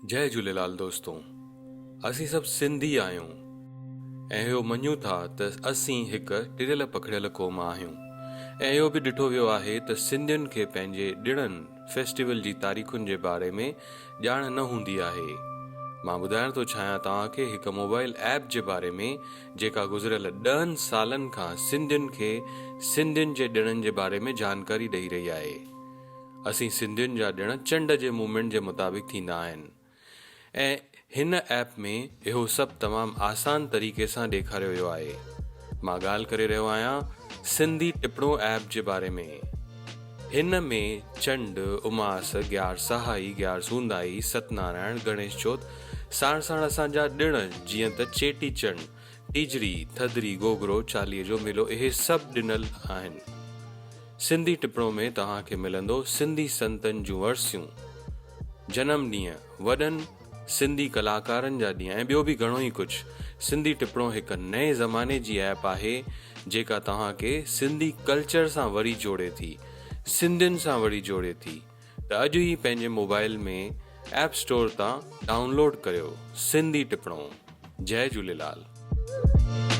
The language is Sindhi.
جئي جهوليلال دوستو اسين سڀ سنڌي آهيون ۽ اهو مڃون ٿا ته اسين هڪ ٽريل پکڙيل قوم آهيون ۽ اهو به ڏٺو ويو آهي ته سنڌين کي پنهنجي ڏڻن فيسٽيول جي تاريخن جي باري ۾ ڄاڻ نه هوندي آهي مان ٻڌائڻ ٿو ڇاهيان توهان کي هڪ موبائل ايپ جي باري ۾ جيڪا گذريل ڏهن سالن کان سنڌين کي سنڌين جي ڏڻن جي باري ۾ جانڪاري ڏئي رهي آهي. اسين سنڌين جا ڏڻ چنڊ جي موومينٽ جي مطابق ٿيندا آهن ۽ هن ايپ ۾ اهو سڀ تمام آسان طريقي سان ڏيکاريو ويو آهي. مان ڳالهه ڪري رهيو آهيان سنڌي ٽپڻو ايپ جي باري ۾. هن ۾ چنڊ، اماس، گيار سهائي، گيار سوندائي، ست نارائڻ، گڻيش چوٿ ساڻ ساڻ اسان جا ڏڻ جيئن ته چيٽي چنڊ، ٽيجڙي، ٿڌري، گوگرو، چاليهي جو ميلو اهي سڀ ڏنل آهن. سنڌي ٽپڻو ۾ توهان کي ملندو سنڌي سنتن جون ورسيون، جنم ڏينهن، وڏن سنڌي ڪلاڪارن جا ڏينهن ۽ ٻيو به گهڻو ئي ڪجهه. سنڌي ٽپڻو هڪ نئين زماني جي ايپ آهي جيڪا توهان کي سنڌي ڪلچر سان وري جوڙي ٿي، سنڌين سان وري جوڙي ٿي ته اڄ ئي پنهنجي موبائل ۾ ايپ اسٽور تان ڊائونلوڊ ڪريو سنڌي ٽپڻو. جئي جهوليلال.